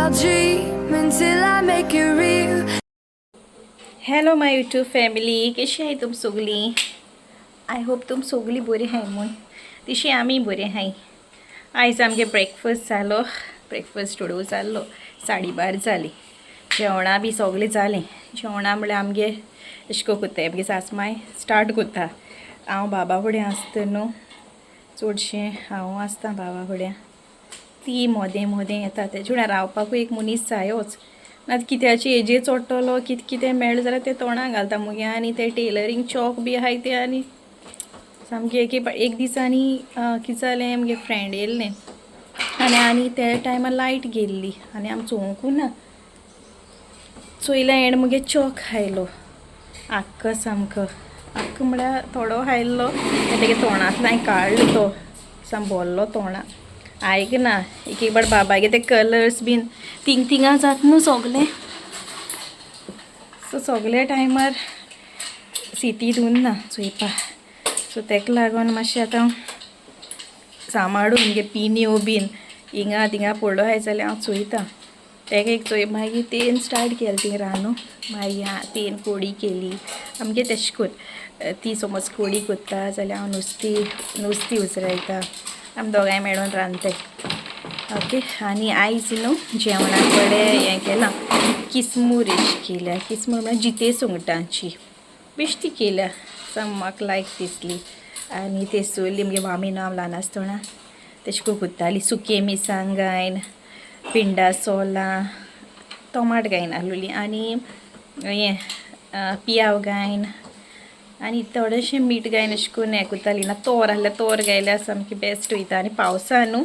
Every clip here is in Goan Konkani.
I'll dream until I make it real. Hello my YouTube family, कशी आहे तुम सगळी? I hope तुम सगळी बरी आहाय म्हूण. तशी आमी बरी आहाय. आयज आमगे ब्रेकफास्ट जालो, ब्रेकफास्ट उडोव जाल्लो, 12:30 जाली. जेवणां बी सगळें जालें. जेवणां म्हळ्यार आमगे अशें करून कोत्ताय, आमगे सासमाय स्टार्ट कोत्ता. हांव बाबा फुडें आसता न्हू, चडशें हांव आसता बाबा फुडें. ती मोदें मोदें येता. तेजे फुडें रावपाकूय एक मनीस जायोच ना. कित्याचे हेजेर चडटलो, कितें कितें मेळ्ळें जाल्यार तें तोंडाक घालता मुगे. आनी तें टेलरींग चॉक बी आहाय तें. आनी सामकें एक एक दीस आनी कितें जालें, मुगे फ्रेंड येयल्लें आनी आनी त्या टायमार लायट गेल्ली आनी आमी चोवंकू ना. चोयलें हेणें मुगे चॉक खायलो आक्को, सामको आक्को म्हळ्यार थोडो खायल्लो. तेगे तोंडांतल्यान काडलो, तो साम बोल्लो तोंडाक. आयकना. एक एक बार बाबागे ते कलर्स बीन थिंग थिंगा जाता न्हू सोगलें. सो सगल्या टायमार सितीत उरना चोयपा. सो तेका लागून मातशें आतां सांबाळून मुगे पिन्यो बीन हिंगा थिंगा पडलो आहाय जाल्यार हांव चोयता तेका एक चोय. मागीर तेन स्टार्ट केलें थिंग रांदू. मागीर तेन कोडी केली आमगे. तेश कोन्न ती समज कोडी कोत्ता जाल्यार हांव नुस्तीं नुस्तीं उजरायता. आमी दोगांय मेळोन रांदताय. ओके, आनी आयज न्हू जेवणा कडेन हें केलां, किसमूर अशी केल्या. किसमूर म्हळ्यार जिते सुंगटांची बेश्टी केल्या. साम म्हाका लायक दिसली. आनी ते सोली मुगे मामी न्हू, हांव ल्हान आसतना तेश करून कोत्ताली. सुके मिरसांग घायन, पिंडा सोलां, टोमाट घायन आहलोली आनी हें पियाव घायन आनी थोडेशें मीठ घायन अशें करून हें कोत्ताली. ना तोर आहल्यार तोर घायल्यार सामकी बेस्ट वयता. आनी पावसा न्हू,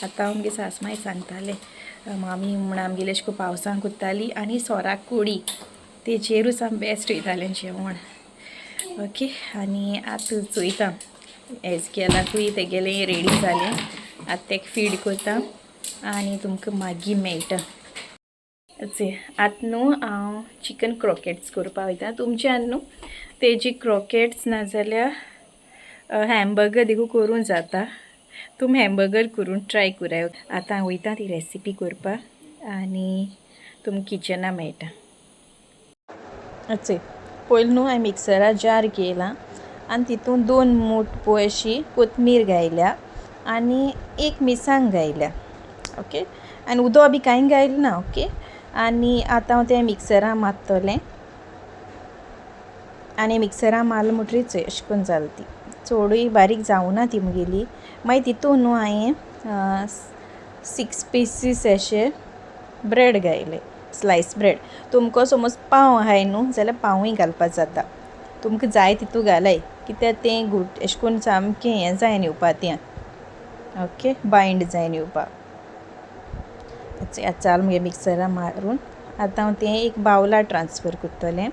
आतां आमगे सासमाय सांगताले, मामी म्हूण आमगेली अशें करून पावसान कोत्ताली आनी सोराक कोडी तेजेरूच आमी बेस्ट वयतालें जेवण. ओके, आनी आतां चोयता, एज केलाकूय तेगेलें रेडी जालें. आतां तेका फीड करता आनी तुमकां मागीर मेळटा. आतां न्हू हांव चिकन क्रोकेट्स करपा वयता. तुमच्यान न्हू तेजी क्रोकेट्स नाजाल्यार हॅमबर्गर देखून करूं जाता. तुमी हॅमबर्गर करून ट्राय कराय. आतां हांव वयता ती रेसिपी करपाक आनी तुमकां किचना मेळटा. चोय, पयलीं न्हू हांवें मिक्सरा जार घेयला आनी तितून 2 मूठ पळय अशी कोथमीर घायल्या आनी एक मिरसांग घायल्या. ओके, आनी उदक बी कांय घायलें ना. ओके, आनी आतां हांव तें मिक्सरा मारतलें. आनी मिक्सरा मारलें म्हणटरीच चोय अशें करून जाली ती. चडूय बारीक जावना ती मुगेली. मागीर तितून न्हू हांवें 6 पिसीस अशे ब्रेड घायले, स्लायस ब्रेड. तुमकां समज पाव आहाय न्हू जाल्यार पावूय घालपा जाता. तुमकां जाय तितू घालाय, कित्याक तें घुट अशें करून सामकें हें जायन येवपा तें. ओके, बायंड जायन येवपा. चाल मुगे मिक्सरा मारून. आतां हांव तें एक बावला ट्रान्सफर करतलें.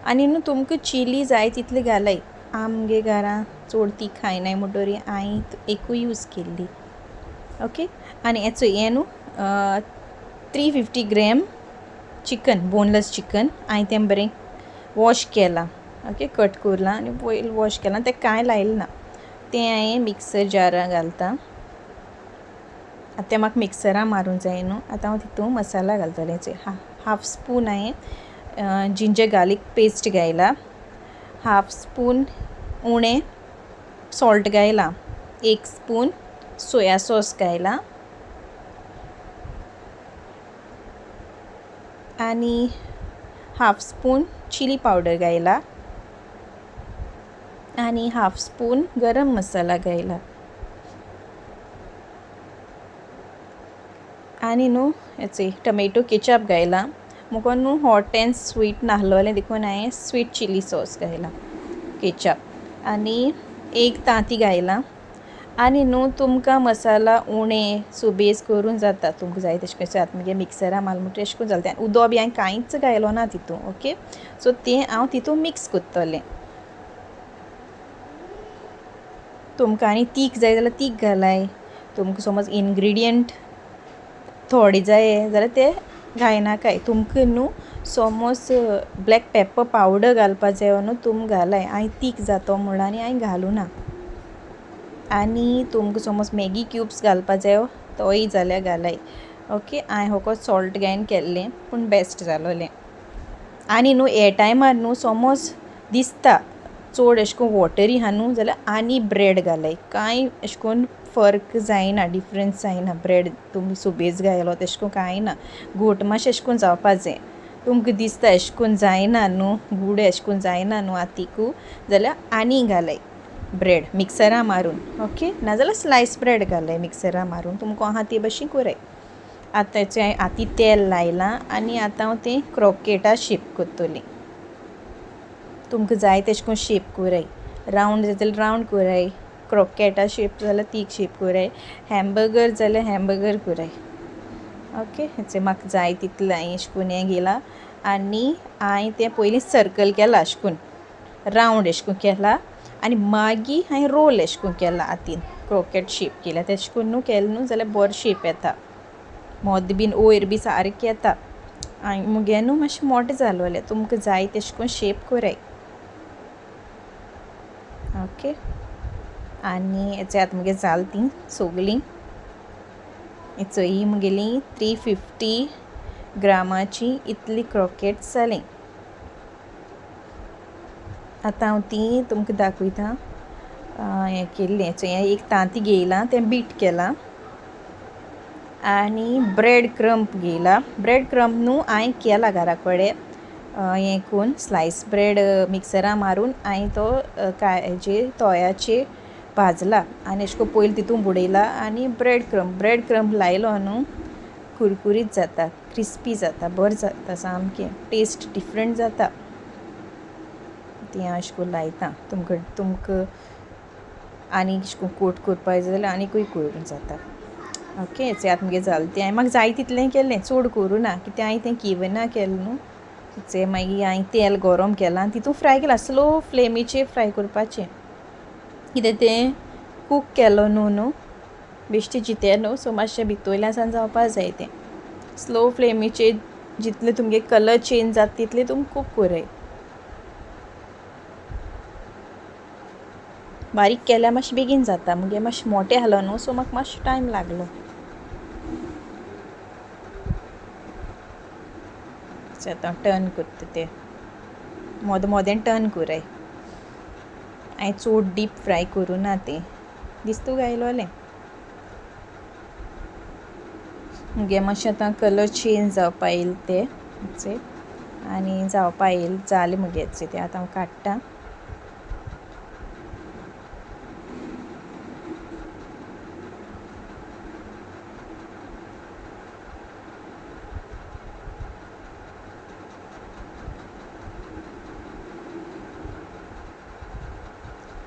आनी न्हू तुमकां चिली जाय तितली घालाय. आमगे घरां चड ती खायनाय म्हणटरी हांवें एकूय यूज केल्ली. ओके, आनी हें चोय, हें न्हू 350 ग्रॅम चिकन, बोनलेस चिकन. हांवें तें बरें वॉश केलां. ओके, कट करलां आनी पयलीं वॉश केलां, तें कांय लायलें ना. तें हांवें मिक्सर जारां घालता. आतां तें म्हाका मिक्सरां मारूंक जाय न्हू. आतां हांव तितून मसाला घालतलें. चोय, हाफ स्पून हांवें जिंजर गार्लीक पेस्ट घायला, हाफ स्पून उणें सॉल्ट घायला, 1 स्पून सोया सॉस घायला आनी हाफ स्पून चिली पावडर घायला आनी हाफ स्पून गरम मसाला घायला. आनी न्हू हेचे टमेटो केचप घायला. मुको न्हू हॉट एंड स्वीट नाहलोलें देखून हांवें स्वीट चिली सॉस घायला, केचप आनी 1 तांती घायला. आनी न्हू तुमकां मसाला उणे सुबेज करून जाता, तुमकां जाय तशें कशें. आतां मुगे मिक्सरा मारलें म्हणटरीर अशें करून जालें. उदक बी हांवें कांयच घायलो ना तितून. ओके, सो तें हांव तितून मिक्स करतलें. तुमकां आनी तीख जाय जाल्यार तीख घालाय. तुमकां समज इनग्रिडियंट थोडे जाय जाल्यार ते घायनाकाय. तुमकां न्हू समज ब्लॅक पेपर पावडर घालपा जाय न्हू तुम घालाय. हांवें तीख जातो म्हणून आनी हांवें घालूं ना. आनी तुमकां समज मॅगी क्यूब्स घालपा जायो तोय जाल्यार घालाय. ओके, हांवें होको सॉल्ट घायन केल्लें पूण बेस्ट जालोलें. आनी न्हू हे टायमार न्हू समोज दिसता चोड एशें कोन्न वॉटरी आहा न्हू जाल्यार आनी ब्रेड घालाय, कांय एशें कोन्न फर्क जायना, डिफरंस जायना. ब्रेड तुमी सुबेज घायलो तेशें कोन्न कांय ना, घोट मातशें एशें कोन्न जावपा जाय. तुमकां दिसता एशें कोन्न जायना न्हू, गुड एशें कोन्न जायना न्हू आतिकू, जाल्यार आनी घालाय ब्रेड मिक्सरा मारून. ओके, नाजाल्यार स्लायस ब्रेड घालाय मिक्सरा मारून, तुमकां आहा ते भाशेन कोराय. आतां हांवें आती तेल लायलां आनी आतां हांव तें क्रोकेटा शेप कोत्तोली. तुमकां जाय तेशें कोन्न शेप कोराय, रावंड जाय जाल्यार रावंड कोराय, क्रोकेटा शेप जाल्यार तीक शेप कोराय, हॅमबर्गर जाल्यार हॅमबर्गर कोराय. ओके, हेचे म्हाका जाय तितलें हांवें एशें कोन्न हें घेयलां आनी हांवें तें पयलीं सर्कल केलां, अशें कोन्न रावंड एशें कोन्न केलां आनी मागीर हांवें रोल एशें कोन्न केलां, हातीन क्रोकेट शेप केल्या. तेशें कोन्न न्हू केलें न्हू जाल्यार बरो शेप येता, मोद बीन वयर बी सारकें येता. आनी मुगे न्हू मातशें मोटें जालोलें, तुमकां जाय तेशें कोन्न शेप कोराय. ओके, आनी हेचे आतां मुगे जाल तीं सोगलीं. चोय मुगेली 350 ग्रामाची इतली क्रोकेट्स जालीं. आतां हांव ती तुमकां दाखयता. हें केल्लें चोय, एक तांती घेयलां, तें बीट केलां आनी ब्रेड क्रम्प घेयला. ब्रेड क्रम्प न्हू हांवें केला घरा कडेन, हें करून स्लायस ब्रेड मिक्सरा मारून हांवें तो हेजे तोयाचे भाजला आनी एशें कोन्न पयलीं तितून बुडयला आनी ब्रेड क्रम्प लायलो न्हू कुरकुरीत जाता, क्रिस्पी जाता, बरें जाता सामकें, टेस्ट डिफरंट जाता. ती हांव अशें करून लायता. तुमकां तुमकां आनी अशें करून कोट करपा जाय जाल्यार आनीकूय करूंक जाता. ओके, हेचे आतां मुगे जालें तें. हांवें म्हाका जाय तितलें केलें, चड करूं ना, कित्याक हांवें तें किवना केलें न्हू. हेचे मागीर हांवें तेल गरम केलां आनी तितू फ्राय केलां, स्लो फ्लेमीचेर फ्राय करपाचें, कित्याक तें कूक केलो न्हू न्हू बेश्टी जितें न्हू, सो मातशें भितोल्यान सान जावपा जाय तें. स्लो फ्लेमीचेर जितले तुमगे कलर चेंज जाता तितले तुमी कूक कोराय. बारीक केल्यार मातशें बेगीन जाता, मुगे मातशें मोटें आसलो न्हू, सो म्हाका मातशें टायम लागलो. आतां टर्न करता तें, मोदें मोदें टर्न कोराय. हांवें चड डीप फ्राय करूं ना तें, दिस्तू घायलोलें. मुगे मातशें आतां कलर चेंज जावपा येयल ते आनी जावपा येयल जालें मुगे तें. आतां हांव काडटा.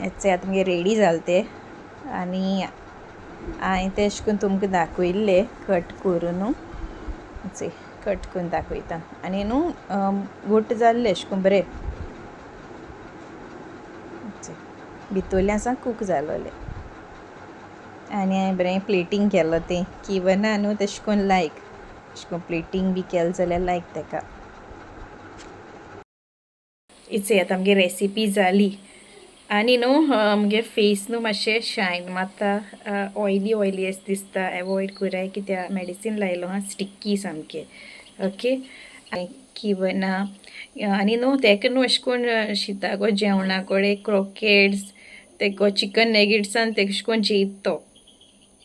हेचे आतां मुगे रेडी जालें तें आनी हांवें तें अशें करून तुमकां दाखयल्लें कट करून, कट करून दाखयता. आनी न्हू घट्ट जाल्लें अशें करून बरें भितरलें आसा कूक जालोलें. आनी हांवें बरें प्लेटींग केलो तें किवना न्हू तेशें करून लायक अशें करून प्लेटींग बी केलें जाल्यार लायक तेका. इचे आतां आमगे रेसिपी जाली. आनी न्हू मुगे फेस न्हू मातशें शायन मारता, ऑयली ऑयली अशें दिसता, एवॉयड कोराय कित्याक मेडिसीन लायलो आहा, स्टिकी सामकें. ओके, किवना आनी न्हू तेका न्हू अशें करून शिताको जेवणा कडेन क्रोकेट्स तेका चिकन नेगेट्सान तेका अशें करून जेयता तो,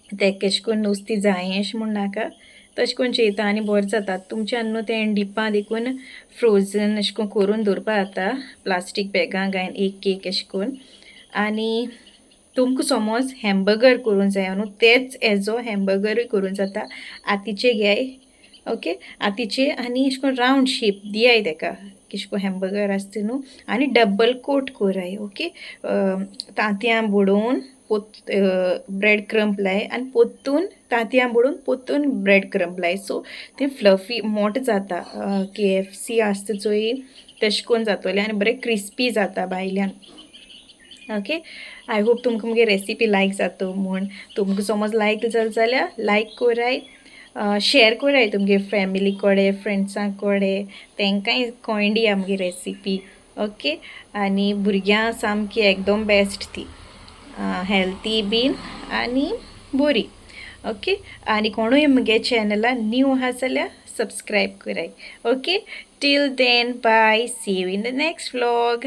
तेका अशें करून नुस्तें जाय अशें म्हूण नाका, तशें करून जेयता आनी बरें जाता. तुमच्यान न्हू तें डिपां देखून फ्रोजन अशें करून करून दवरपा जाता, प्लास्टीक बॅगां घायन एक एक अशें करून. आनी तुमकां समज हॅमबर्गर करूंक जाय न्हू तेच एजो हॅमबर्गरूय करूंक जाता. आतीचे घेय, ओके, आतीचे आनी अशें करून रावंड शेप दियाय तेका, अशें करून हॅमबर्गर आसता न्हू, आनी डबल कोट कोराय. ओके, तांतयां बुडोवन ब्रेड क्रम्प लाय आनी पोत्तून तांतयां बुडोवन पोत्तून ब्रेड क्रम्प लाय, सो तें फ्लफी मोटें जाता. KFC आसता चोय तशें करून जातोलें आनी बरें क्रिस्पी जाता भायल्यान. ओके, I hope तुमकां मुगे रेसिपी लायक जाता म्हूण. तुमकां समज लायक जालें जाल्यार लायक कोराय, शेयर कोराय तुमगे फॅमिली कडेन, फ्रेंड्सां कडेन, तेंकांय कळ्ळी दिया मुगे रेसिपी. ओके, आनी भुरग्यां सामकी एकदम बेस्ट ती. हेल्थी बीन आनी बरी. ओके, आनी कोणूय मुगे चॅनला न्यू आहा जाल्यार सबस्क्रायब कराय. Okay, till then bye, see you in the next vlog.